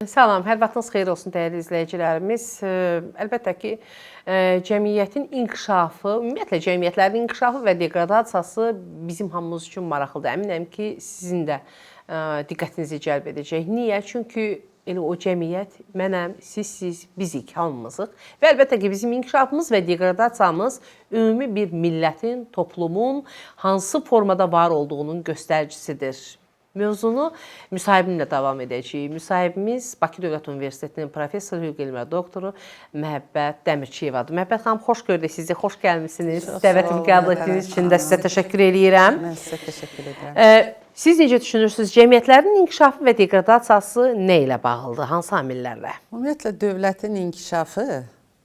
Salam, hər vaxtınız xeyir olsun dəyərli izləyicilərimiz. Əlbəttə ki, cəmiyyətin inkişafı, ümumiyyətlə cəmiyyətlərin inkişafı və deqradasiyası bizim hamımız üçün maraqlıdır. Əminəm ki, sizin də diqqətinizi cəlb edəcək. Niyə? Çünki elə o cəmiyyət mənəm, sizsiz, bizik, hamımızıq. Və əlbəttə ki, bizim inkişafımız və deqradasiyamız ümumi bir millətin, toplumun hansı formada var olduğunun göstəricisidir. Mövzunu müsahibimlə davam edəcəyik. Müsahibimiz Bakı Dövlət Universitetinin professor, hüquq elmləri doktoru Məhəbbət Dəmirçiyevadır. Məhəbbət xanım, xoş gördük sizi, xoş gəlmisiniz. Dəvətimi qəbul etdiyiniz üçün də sizə təşəkkür eləyirəm. Mən sizə təşəkkür edirəm. Siz necə düşünürsünüz, cəmiyyətlərin inkişafı və deqradasiyası nə ilə bağlıdır, hansı amillərlə? Ümumiyyətlə dövlətin inkişafı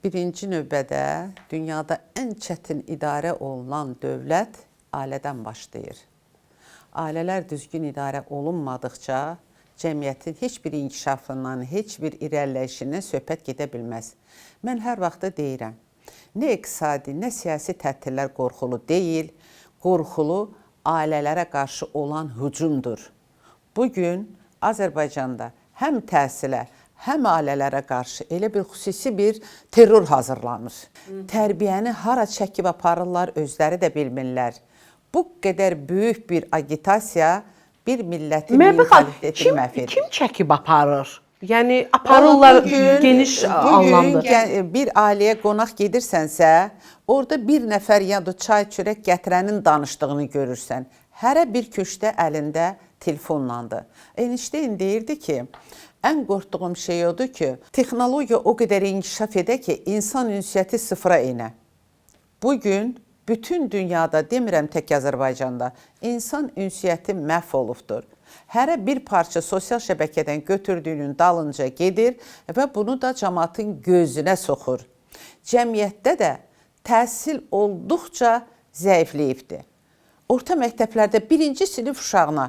birinci növbədə dünyada ən çətin idarə olunan dövlət ailədən başlayır. Ailələr düzgün idarə olunmadıqca cəmiyyətin heç bir inkişafından, heç bir irəliləyişindən söhbət gedə bilməz. Mən hər vaxt da deyirəm, nə iqtisadi, nə siyasi tədbirlər qorxulu deyil, qorxulu ailələrə qarşı olan hücumdur. Bu gün Azərbaycanda həm təhsilə, həm ailələrə qarşı elə bir xüsusi bir terror hazırlanır. Tərbiyəni hara çəkib aparırlar, özləri də bilmirlər. Bu qədər böyük bir agitasiya bir millətin mentalitetini məhv edir. Kim çəkib aparır? Yəni aparırlar Bugün, geniş anlamda. Bir ailəyə qonaq gedirsənsə, orada bir nəfər ya da çay çörək gətirənin danışdığını görürsən. Hərə bir köşkdə əlində telefonlandı. Einstein deyirdi ki, ən qorxduğum şey odur ki, texnologiya o qədər inkişaf edə ki, insan ünsiyyəti sıfıra enə. Bugün bütün dünyada, demirəm tək Azərbaycanda, insan ünsiyyəti məhv olubdur. Hərə bir parça sosial şəbəkədən götürdüyünün dalınca gedir və bunu da cəmaatın gözünə soxur. Cəmiyyətdə də təhsil olduqca zəifləyibdir. Orta məktəblərdə birinci sinif uşağına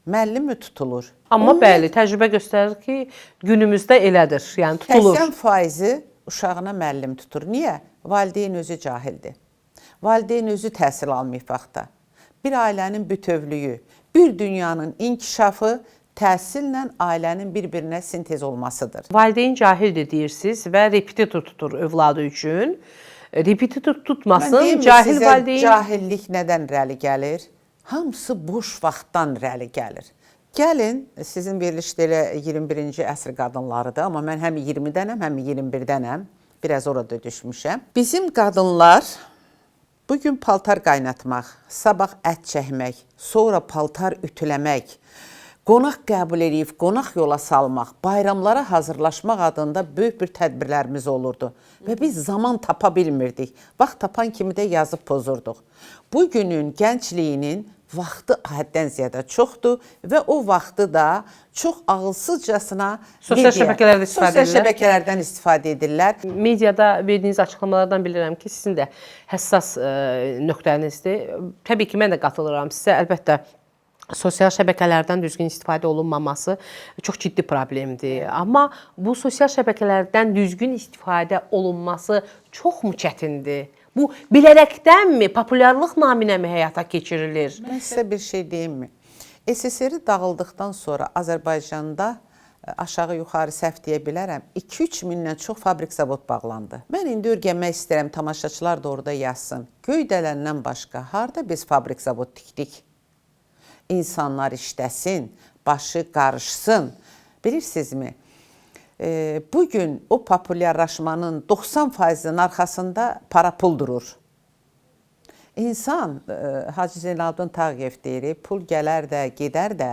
müəllim mi tutulur? Amma bəli, təcrübə göstərir ki, günümüzdə elədir. Yəni tutulur. 80%-i uşağına müəllim tutur. Niyə? Valideyn özü cahildir. Valideyn özü təhsil almayıb vaxtda. Bir ailənin bütövlüyü, bir dünyanın inkişafı təhsillə ailənin bir-birinə sintez olmasıdır. Valideyn cahildir deyirsiniz və repetitor tutur övladı üçün. Repetitor tutmasın, cahil sizə, valideyn cahillik nədən irəli gəlir? Hamısı boş vaxtdan irəli gəlir. Gəlin, sizin verilişdə elə 21-ci əsr qadınlarıdır, amma mən həm 20-dənəm, həm 21-dənəm. Biraz orada düşmüşəm. Bizim qadınlar bugün paltar qaynatmaq, sabah ət çəkmək, sonra paltar ütüləmək, qonaq qəbul eləyib, qonaq yola salmaq, bayramlara hazırlaşmaq adında böyük bir tədbirlərimiz olurdu. Və biz zaman tapa bilmirdik. Vaxt tapan kimi də yazıb pozurduq. Bugünün gəncliyinin vaxtı həddən ziyadə çoxdur və o vaxtı da çox ağılsızcasına sosial şəbəkələrdə istifadə edirlər. Sosial şəbəkələrdən istifadə edirlər. Mediada verdiyiniz açıqlamalardan bilirəm ki, sizin də həssas nöqtənizdir. Təbii ki, mən də qatılıram sizə. Əlbəttə, sosial şəbəkələrdən düzgün istifadə olunmaması çox ciddi problemdir. Amma bu sosial şəbəkələrdən düzgün istifadə olunması çoxmu çətindir? Bu bilərəkdənmi, populyarlıq naminəmi həyata keçirilir? Mən sizə bir şey deyimmi? SSR dağıldıqdan sonra Azərbaycanda aşağı-yuxarı səhv deyə bilərəm, 2-3 mindən çox fabrik zavod bağlandı. Mən indi öyrənmək istəyirəm, tamaşaçılar da orada yazsın. Göydələndən başqa harda biz fabrik zavod tikdik? İnsanlar işləsin, başı qarışsın. Bilirsinizmi? Bugün o populyarlaşmanın 90%-inin arxasında para pul durur. İnsan, Hacı Zeynalabdin Tağıyev deyir, pul gələr də, gedər də,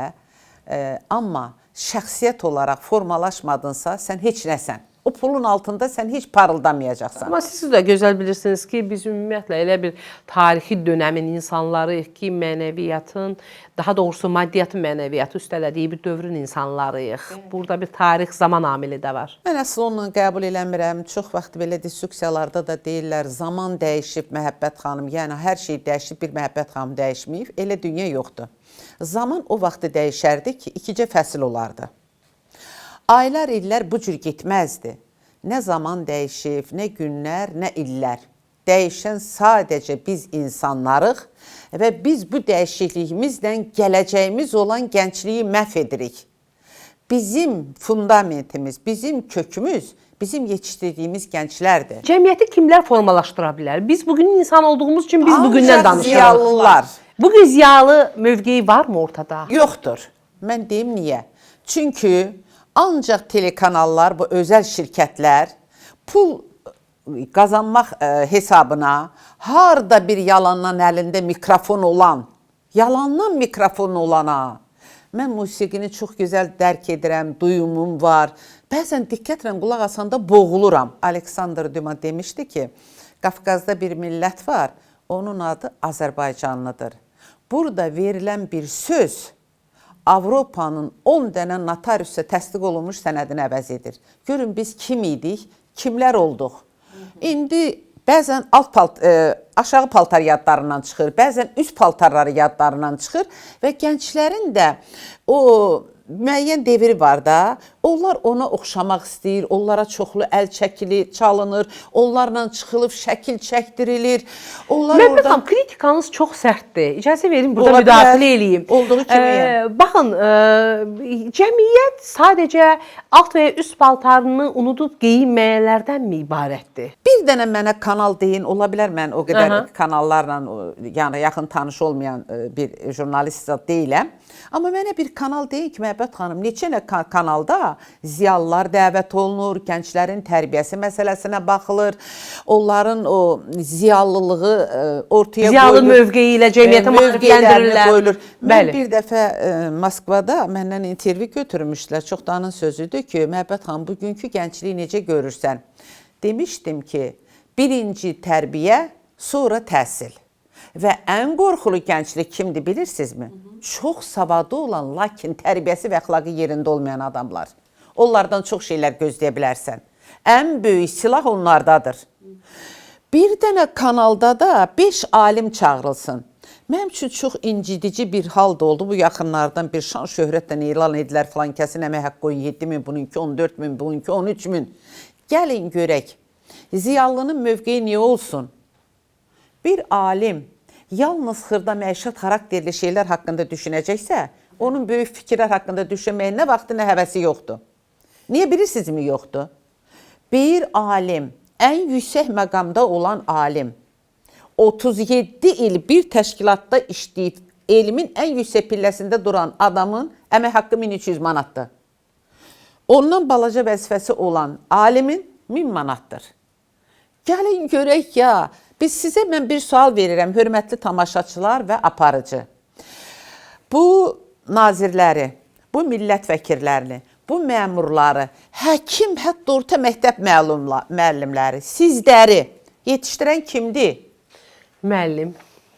amma şəxsiyyət olaraq formalaşmadınsa, sən heç nəsən. O pulun altında sən heç parıldamayacaqsan. Amma siz də gözəl bilirsiniz ki, biz ümumiyyətlə elə bir tarixi dönəmin insanlarıyıq ki, mənəviyyatın, daha doğrusu maddiyyatın mənəviyyatı üstələdiyi bir dövrün insanlarıyıq. Burada bir tarix, zaman amili də var. Mən əsl onunla qəbul eləmirəm. Çox vaxt belə diskussiyalarda da deyirlər, zaman dəyişib Məhəbbət xanım, yəni hər şey dəyişib, bir Məhəbbət xanım dəyişməyib. Elə dünya yoxdur. Zaman o vaxtı dəyişərdi ki, ikicə fəsil olardı. Aylar, illər bu cür getməzdi. Nə zaman dəyişib, nə günlər, nə illər. Dəyişən sadəcə biz insanlarıq və biz bu dəyişikliyimizlə gələcəyimiz olan gəncliyi məhv edirik. Bizim fundamentimiz, bizim kökümüz, bizim yetişdirdiyimiz gənclərdir. Cəmiyyəti kimlər formalaşdıra bilər? Biz bugünün insan olduğumuz üçün biz Ancaq bugündən danışırıq. Ziyalılar. Bugün ziyalı mövqeyi varmı ortada? Yoxdur. Mən deyim niyə? Çünki ancaq telekanallar, bu özəl şirkətlər pul qazanmaq hesabına harda bir yalandan əlində mikrofon olan, yalandan mikrofon olana, mən musiqini çox gözəl dərk edirəm, duyumum var. Bəzən diqqətlə qulaq asanda boğuluram. Aleksandr Düma demişdi ki, Qafqazda bir millət var, onun adı Azərbaycanlıdır. Burada verilən bir söz Avropanın 10 dənə notariusa təsdiq olunmuş sənədini əvəz edir. Görün biz kim idik, kimlər olduq. İndi bəzən alt aşağı paltar yadlarından çıxır, bəzən üst paltarları yadlarından çıxır və gənclərin də o müəyyən devri var da, onlar ona oxşamaq istəyir, onlara çoxlu əl çəkilir, çalınır, onlarla çıxılıb şəkil çəkdirilir. Onlar Məhəbbət xanım, kritikanız çox sərtdir. İcazə verin burada müdaxilə eləyim. Olduğu kimi. Baxın, cəmiyyət sadəcə alt və ya üst paltarını unudub geyinməyənlərdənmi ibarətdir? Bir dənə mənə kanal deyin, ola bilər mən o qədər kanallarla, yəni yaxın tanış olmayan bir jurnalist deyiləm. Amma mənə bir kanal deyin ki, Məhəbbət xanım, neçə nə kanalda ziyalılar dəvət olunur, gənclərin tərbiyəsi məsələsinə baxılır, onların o ziyalılığı ortaya ziyalı qoyulur. Mövqeyi ilə cəmiyyətə maarifləndirirlər. Mən bir dəfə Moskvada məndən intervyu götürmüşdülər. Çoxdanın sözüdür ki, Məhəbbət xanım, bugünkü gəncliyi necə görürsən? Demişdim ki, birinci tərbiyə, sonra təhsil. Və ən qorxulu gənclik kimdir bilirsinizmi? Çox savadı olan, lakin tərbiyəsi və əxlaqı yerində olmayan adamlar. Onlardan çox şeylər gözləyə bilərsən. Ən böyük silah onlardadır. Bir dənə kanalda da 5 alim çağırılsın. Mənim üçün çox incidici bir hal da oldu. Bu yaxınlardan bir şan şöhrətlə elan edilər filan kəsin əmək haqqı 17 min, bununki 14 min, bununki 13 min. Gəlin görək, ziyalının mövqeyi niyə olsun? Bir alim yalnız xırda məişət xarakterli şeylər haqqında düşünəcəksə, onun böyük fikirlər haqqında düşünməyə nə vaxtı, nə həvəsi yoxdur. Niyə bilirsinizmi yoxdur? Bir alim, ən yüksək məqamda olan alim, 37 il bir təşkilatda işləyib, elmin ən yüksək pilləsində duran adamın əmək haqqı 1200 manatdır. Ondan balaca vəzifəsi olan alimin 1000 manatdır. Gəlin görək ya, biz sizə mən bir sual verirəm, hörmətli tamaşaçılar və aparıcı. Bu nazirləri, bu millət vəkillərini, bu məmurları, həkim, hətta orta məktəb müəllimləri, sizləri yetişdirən kimdir? Müəllim,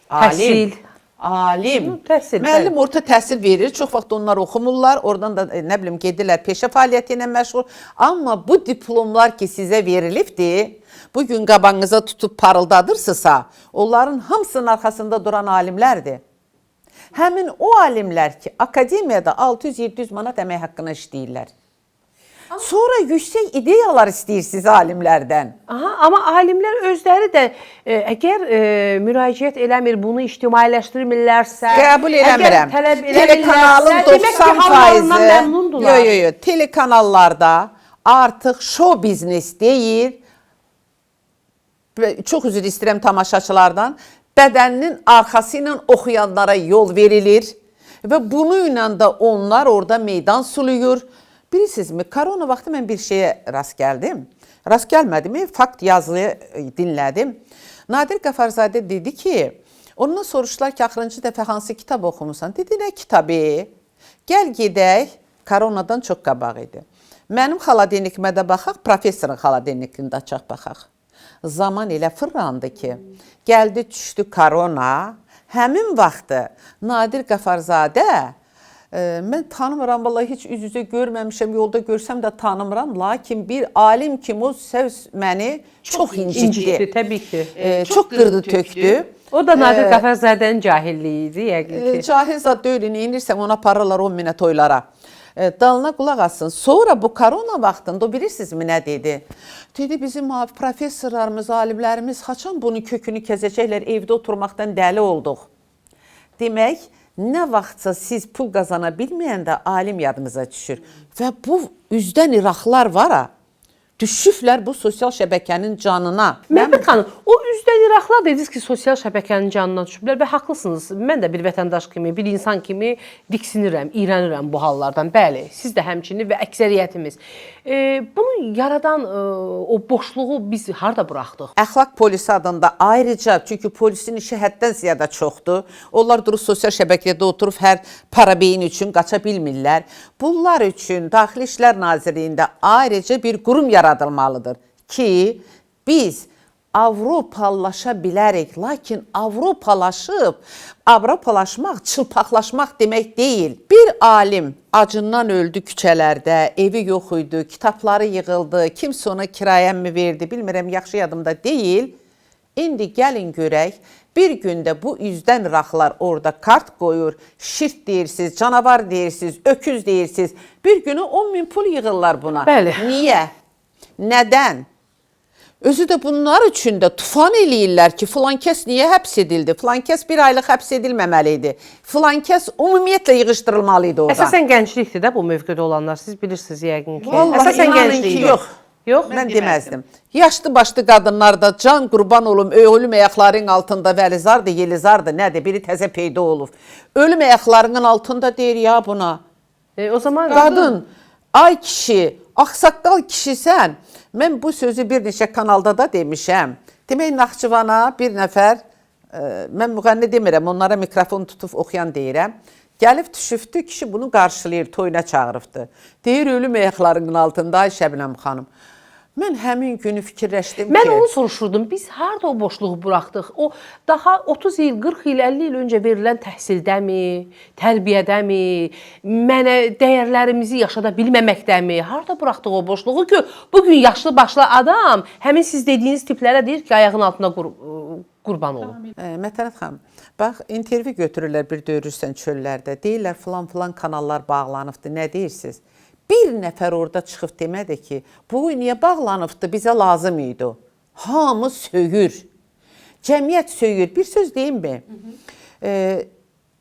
təhsil. Alim. Təhsil. Müəllim orta təhsil verir. Çox vaxt onlar oxumurlar. Oradan da nə bilim gedirlər peşə fəaliyyəti ilə məşğul. Amma bu diplomlar ki sizə verilibdir, bugün qabağınıza tutub parıldadırsınızsa, onların hamısının arxasında duran alimlərdir. Həmin o alimlər ki, akademiyada 600-700 manat əmək haqqına işləyirlər. Sonra yüksək ideyalar istəyirsiniz alimlərdən. Aha, amma alimlər özləri də əgər müraciət eləmir, bunu ictimailəşdirmirlərsə, qəbul eləmirəm. Əgər tələb eləmirlərsə, demək ki, hallarından məmnundurlar. Yox, yox, yox. Telekanallarda artıq show biznes deyil. Çox üzr istəyirəm tamaşaçılardan. Bədəninin arxası ilə oxuyanlara yol verilir və bununla da onlar orada meydan suluyur. Bilirsinizmi, korona vaxtı mən bir şeyə rast gəldim. Rast gəlmədim, fakt yazılı dinlədim. Nadir Qəfərzadə dedi ki, ondan soruşdular ki, axırıncı dəfə hansı kitab oxumusan? Dedi, nə kitabı? Gəl gedək, koronadan çox qabaq idi. Mənim xaladenikimə də baxaq, professorun xaladenikini də açaq baxaq. Zaman elə fırlandı ki, gəldi düşdü korona. Həmin vaxtı Nadir Qəfərzadə, mən tanımıram, vallahi heç üz-üzə görməmişəm, yolda görsəm də tanımıram. Lakin bir alim kimi o söz məni çox incitdi. Təbii ki. Çox qırdı, tökdü. O da Nadir Qəfərzadənin cahilliyi idi, yəqin ki. Cahil zad deyil, neyinirsən, ona aparırlar 10 minə toylara. Dalına qulaq asın. Sonra bu korona vaxtında o bilirsinizmi nə dedi? Dedi, bizim professorlarımız, alimlərimiz haçan bunun kökünü kəsəcəklər, evdə oturmaqdan dəli olduq. Demək, Nə vaxtsa siz pul qazana bilməyəndə alim yadınıza düşür. Və bu üzdən İraqlar var ha, düşüblər bu sosial şəbəkənin canına. Məhəbbət xanım, o üzdən İraqlar dediniz ki, sosial şəbəkənin canına düşüblər və haqlısınız. Mən də bir vətəndaş kimi, bir insan kimi diksinirəm, iyrənirəm bu hallardan. Bəli, siz də həmçinin və əksəriyyətimiz. Bunu yaradan o boşluğu biz harda buraxdıq? Əxlaq polisi adında ayrıca, çünki polisin işi həddən ziyada çoxdur. Onlar durub sosial şəbəkədə oturub hər parabeyin üçün qaça bilmirlər. Bunlar üçün Daxili İşlər Nazirliyində ayrıca bir qurum yaradılmalıdır ki, biz Avropalaşa bilərik, lakin Avropalaşmaq çılpaqlaşmaq demək deyil. Bir alim acından öldü küçələrdə, evi yox idi, kitabları yığıldı, kimsə ona kirayəmi verdi, bilmirəm, yaxşı yadımda deyil. İndi gəlin görək, bir gündə bu üzdən İraqlar orada kart qoyur, şirt deyirsiniz, canavar deyirsiniz, öküz deyirsiniz. Bir günü 10 min pul yığırlar buna. Bəli. Niyə? Nədən? Özü də bunlar üçün də tufan eləyirlər ki, filan kəs niyə həbs edildi? Filan kəs bir aylıq həbs edilməməli idi. Filan kəs ümumiyyətlə yığışdırılmalı idi oradan. Əsasən gənclikdir də bu mövqedə olanlar. Siz bilirsiniz yəqin ki. Vallahi Əsasən inanın ki, gənclikdir. yox. Yox? Mən deməzdim. Yaşlı başlı qadınlar da can qurban olum, ölüm ayaqlarının altında vəlizardır, yelizardır, nədir? Biri təzə peyda olub. Ölüm ayaqlarının altında deyir ya buna. O zaman Qadın, ay kişi, ağsaqqal kişisən. Mən bu sözü bir neçə kanalda da demişəm. Demək Naxçıvana bir nəfər, mən müğənni demirəm, onlara mikrofon tutub oxuyan deyirəm. Gəlib düşübdü, kişi bunu qarşılayır, toyuna çağırıbdı. Deyir, ölüm ayaqlarının altında, ay Şəbnəm xanım. Mən həmin günü fikirləşdim ki... Mən onu soruşurdum. Biz harda o boşluğu buraxdıq? O daha 30 il, 40 il, 50 il öncə verilən təhsildəmi, tərbiyədəmi, mənə dəyərlərimizi yaşada bilməməkdəmi? Harda buraxdıq o boşluğu ki, bu gün yaşlı başlı adam həmin siz dediyiniz tiplərə deyir ki, ayağın altına qurban olum. Mətənət xanım, bax, intervyu götürürlər bir döyürsən çöllərdə. Deyirlər filan-filan kanallar bağlanıbdır. Nə deyirsiniz? Bir nəfər orada çıxıb demədi ki, bu niyə bağlanıbdır, bizə lazım idi. Hamı söyür. Cəmiyyət söyür. Bir söz deyim mi?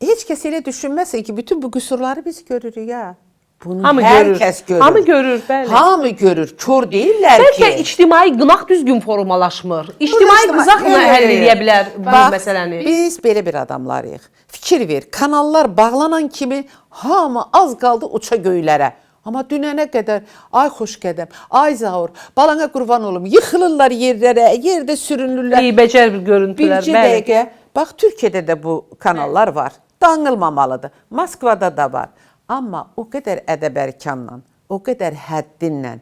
Heç kəs elə düşünməsin ki, bütün bu qüsurları biz görürük ya. Bunu Hamı hər görür. kəs görür. Hamı görür, bəli. Hamı görür. Kör deyirlər ki. Bəlkə ictimai qınaq düzgün formalaşmır. İctimai qızaq nə həll eləyə bilər bu məsələni? Biz belə bir adamlarıyıq. Fikir ver, kanallar bağlanan kimi hamı az qaldı uça göylərə. Amma dünənə qədər ay xoş qədəm, ay Zaur, balana qurban olum, yıxılırlar yerlərə, yerdə sürünürlər. Bəyəcər bir görüntülər. Bircə dəqiqə, bax Türkiyədə də bu kanallar var. Danılmamalıdır. Moskvada da var. Amma o qədər ədəb-ərkanla, o qədər həddinlə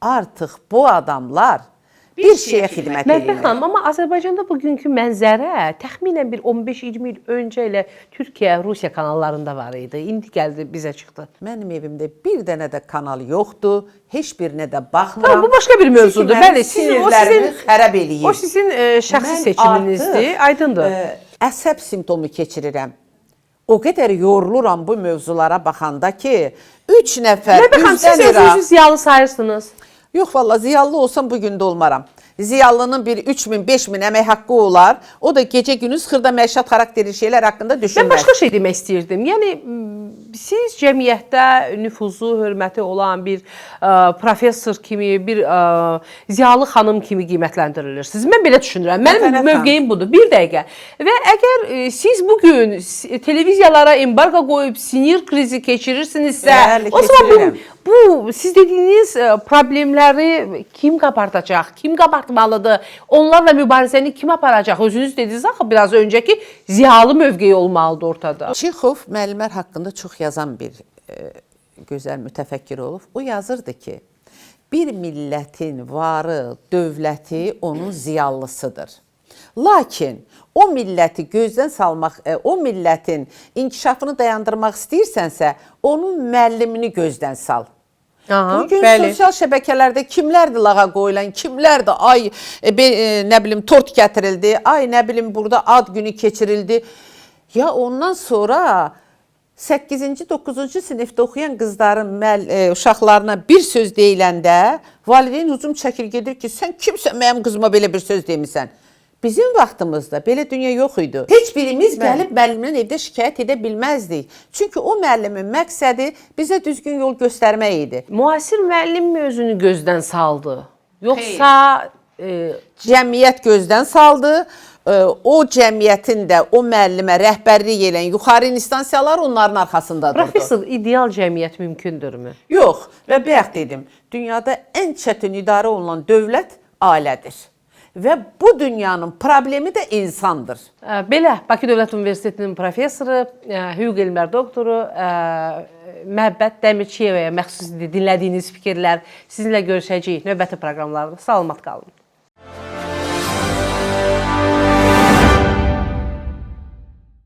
artıq bu adamlar bir şeyə xidmət Məhəbbət edirlər. xanım, amma Azərbaycanda bugünkü mənzərə təxminən bir 15-20 il öncə elə Türkiyə, Rusiya kanallarında var idi. İndi gəldi bizə çıxdı. Mənim evimdə bir dənə də kanal yoxdur, heç birinə də baxmıram. Tamam, bu başqa bir mövzudur. Bəli, sizin, o sizin xərab eləyir. O sizin şəxsi Mən seçiminizdir, artıq, aydındır. Əsəb simptomu keçirirəm. O qədər yoruluram bu mövzulara baxanda ki, 3 nəfər Məhəbbət xanım, siz özünüzü ziyalı sayırsınız. Yox valla, ziyalı olsam bu gün də olmaram. Ziyalının bir 3000, 5000 əmək haqqı olar. O da gecə gündüz xırda məişət xarakterli şeylər haqqında düşünməz. Mən başqa şey demək istəyirdim. Yəni siz cəmiyyətdə nüfuzu, hörməti olan bir professor kimi, bir ziyalı xanım kimi qiymətləndirilirsiniz. Mən belə düşünürəm. Mənim mövqeyim budur. Bir dəqiqə. Və əgər siz bugün televiziyalara embargo qoyub sinir krizi keçirirsinizsə, bəli, o zaman bu siz dediyiniz problemləri kim qabardacaq, kim qabartmalıdır, onlarla mübarizəni kim aparacaq? Özünüz dediniz axı biraz öncəki ziyalı mövqeyi olmalıdır ortada. Çexov müəllimlər haqqında çox yazan bir gözəl mütəfəkkir olub. O yazırdı ki, bir millətin varı, dövləti onun ziyalısıdır. Lakin o milləti gözdən salmaq, o millətin inkişafını dayandırmaq istəyirsənsə, onun müəllimini gözdən sal. Aha, bugün bəli. Sosial şəbəkələrdə kimlərdir lağa qoyulan, kimlərdir ay nə bilim tort gətirildi, ay nə bilim burada ad günü keçirildi. Ya ondan sonra 8-ci, 9-cu sinifdə oxuyan qızların uşaqlarına bir söz deyiləndə valideyn hücum çəkir gedir ki, sən kimsən mənim qızıma belə bir söz demisən. Bizim vaxtımızda belə dünya yox idi. Heç birimiz gəlib müəllimdən evdə şikayət edə bilməzdik. Çünki o müəllimin məqsədi bizə düzgün yol göstərmək idi. Müasir müəllim mi özünü gözdən saldı? Yoxsa Cəmiyyət gözdən saldı. O cəmiyyətin də o müəllimə rəhbərlik edən yuxarı instansiyalar onların arxasında durdu. Professor, ideal cəmiyyət mümkündürmü? Yox, və bayaq dedim, dünyada ən çətin idarə olunan dövlət ailədir. Və bu dünyanın problemi də insandır. Belə, Bakı Dövlət Universitetinin professoru, hüquq elmlər doktoru Məhəbbət Dəmirçiyevaya məxsus idi dinlədiyiniz fikirlər. Sizinlə görüşəcəyik növbəti proqramlarda. Salamat qalın.